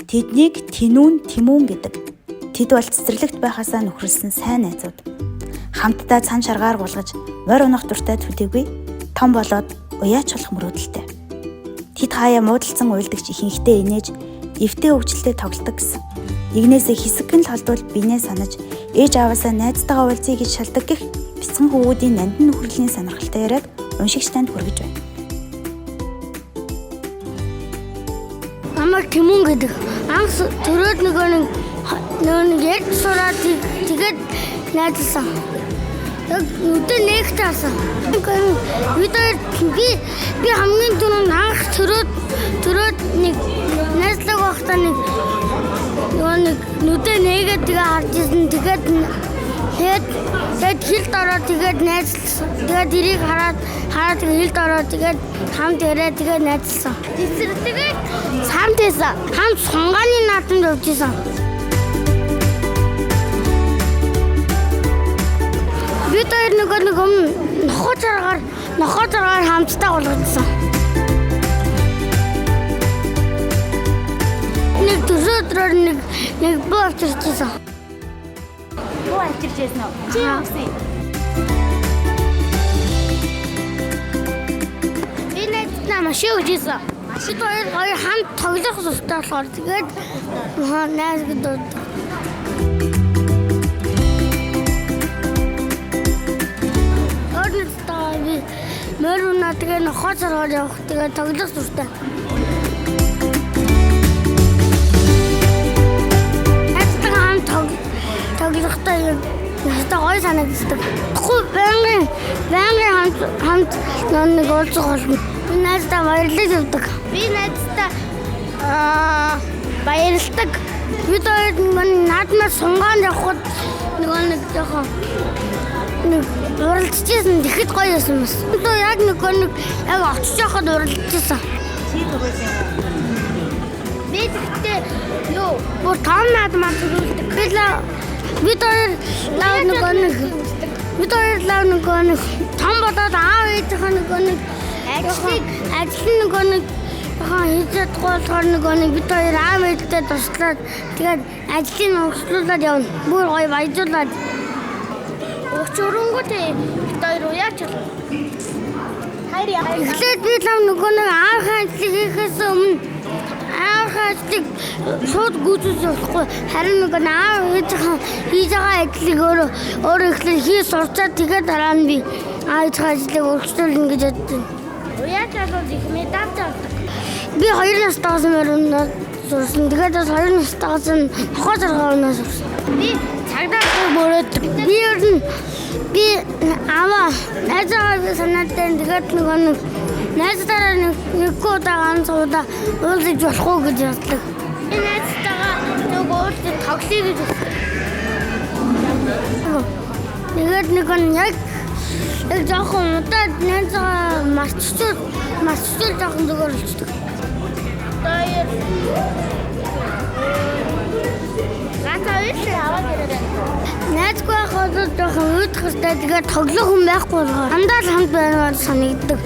Тэднийг Тэнүүн, Тэмүүн гэдэг. Тэд бол цэцэрлэгт байхаасаа нөхөрлөсөн сайн найзууд. Хамтдаа цан шаргаар гулгаж, морь унах дуртай төдийгүй том болоод уяач болох мөрөөдөлтэй. Тэд хаяа муудалцсан уйлдагч ихэнхдээ инээж, эвтэй хөгжилтэй тоглодог гэсэн. Игнээсээ хэсэгхэн л холдвол бинээ санаж, ээж ааваасаа найзтайгаа уулзъя гэж шалдаг гэх бяцхан хөвгүүдийн нандин нөхөрлийн сонирхолтой яриаг уншигч танд хүргэж байна. Намайг Тэмүн гэдэг. Анх төрөөд нөгөө нэг ярьж сураад тэгээд найзлсан. Яг нүдэ нээх таасан. Бид хоёр би хамгийн түрүүнд анх төрөөд нэг найзлаг байхдаа нэг нөгөө нэг нүдэ нээгээд тэгээ харж ирсэн. Тэгээд хилд ороод тэгээд найзлсан. Тэгээд эрийг хараад тэгээд хилд ороод тэгээд хамт яриад тэгээд найзлсан. Тэгээд хамт байсан. Хамт сунгааны наадамд явж исэн. Бид хоёр нөгөө нэг өмнө нохоо заргаар хамтдаа гулгажсан. Нэг төрсөн өдрөөр нэг буу авчирчээсэн. Буу авчирч байсан уу? Чи юу гэсэн? Би найздаа машин өгч ирсэн. Бид хоёр хамт тоглох дуртай болохоор тэгээд найз гэдэг. Өөр найзтайгаа би морь унаа, тэгээ нохоо заргаар явах, тэгээ тоглох дуртай. Найзтайгаа хамт тоглохдоо яг надад гоё санагддаг. Тэгэхгүй байнгын хамт нэг уулзах болно. Би найздаа баярлаж явдаг. Би найздаа баярлдаг. Бид хоёр нэг наадмаар сунгаанд явхад нөгөө нэг жоохон нэг уралдажсэн. Тэгэхэд гоё байсан бас. Одоо яг нөгөө нэг яг очиж явахад уралдажсэн. Чи түрүүлсэн юм уу? Би тэгтээ юу бүр том наадмаар түрүүлдэг. Бид хоёр лав нөгөө нэг том болоод аав ээжийнхээ нөгөө нэг ажлыг нөгөө нэг жоохон хийж чадахгүй болохоор нөгөө нэг бид хоёр аав ээжтэй туслаад тэгээд ажлыг урагшлуулад явна. Бүр гоё баяжуулаад. Учрангууд бид хоёр уяач болно. Хайр яа. Эхлээд би лав нөгөө нэг аавынхаа ажлыг хийхээс өмнө аавынхаа ажлыг шууд гүйцэтгэж болохгүй. Харин нөгөө нэг аав хийж байгаа ажлыг өөрөө өөрөө эхлээд хийж сурчаад тэгээд дараа нь би аавынхаа ажлыг өргөжлүүлнэ гэж боддог. Уяач бол их медаль авдаг. Би 2 настайгаас морь сурсан. Тэгээд бас 2 настайгаас нохоо заргаа унаа сурсан. Би цагдаа мөрөөддөг. Би ер нь би аваа найзаагаа би санаад байна. Тэгээд нөгөө нэг найзтайгаа нэггүй удаа ганц удаа уулзаж болох уу гэж боддог. Би найзтайгаа нөгөө уулзаж тоглоё гэж боддог. Тэгээд нэг нь яг жоохон удаад найзаагаа марччул жоохон зүгээр болчихдог. Хоёр ганц хоёр аваад ирээд. Найзгүй байх бол жоохон уйдах хэрэгтэй. Тэгээд тоглох хүн байхгүй болохоор дандаа л хамт баймаар санагддаг.